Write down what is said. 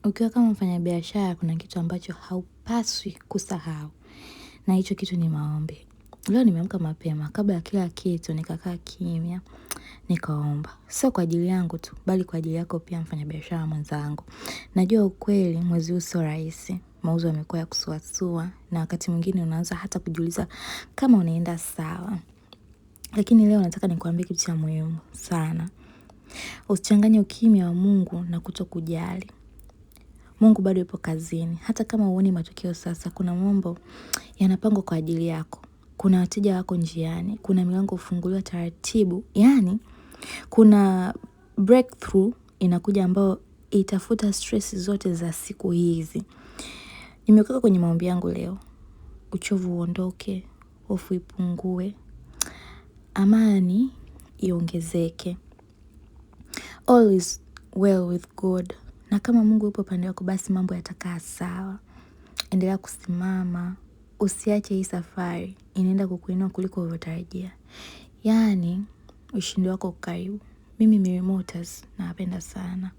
Ukiwa kama mfanyabiashara kuna kitu ambacho haupaswi kusahau. Na hicho kitu ni maombi. Leo nimeamka mapema, kabla ya kila kitu nikakaa kimya, nikaomba. Sio kwa ajili yangu tu, bali kwa ajili yako pia mfanyabiashara mwenzangu. Najua ukweli mwezi huu sio rahisi, mauzo yamekuwa ya kusuasua, na wakati mwingine unaanza hata kujiuliza kama unaenda sawa. Lakini leo nataka nikuambie kitu cha muhimu sana. Usichanganye ukimya wa Mungu na kutokujali. Mungu bado yupo kazini. Hata kama huoni matokeo sasa, kuna mambo yanapangwa kwa ajili yako. Kuna wateja wako njiani, kuna milango hufunguliwa taratibu. Yaani, kuna breakthrough inakuja ambayo itafuta stress zote za siku hizi. Nimekuweka kwenye maombi yangu leo. Uchovu uondoke, hofu ipungue, amani iongezeke. All is well with God. Na kama Mungu yupo upande wako basi mambo yatakaa sawa. Endelea kusimama, usiache hii safari, inaenda kukuinua kuliko ulivyotarajia. Yaani, ushindi wako karibu. Mimi Mary Motors nawapenda sana.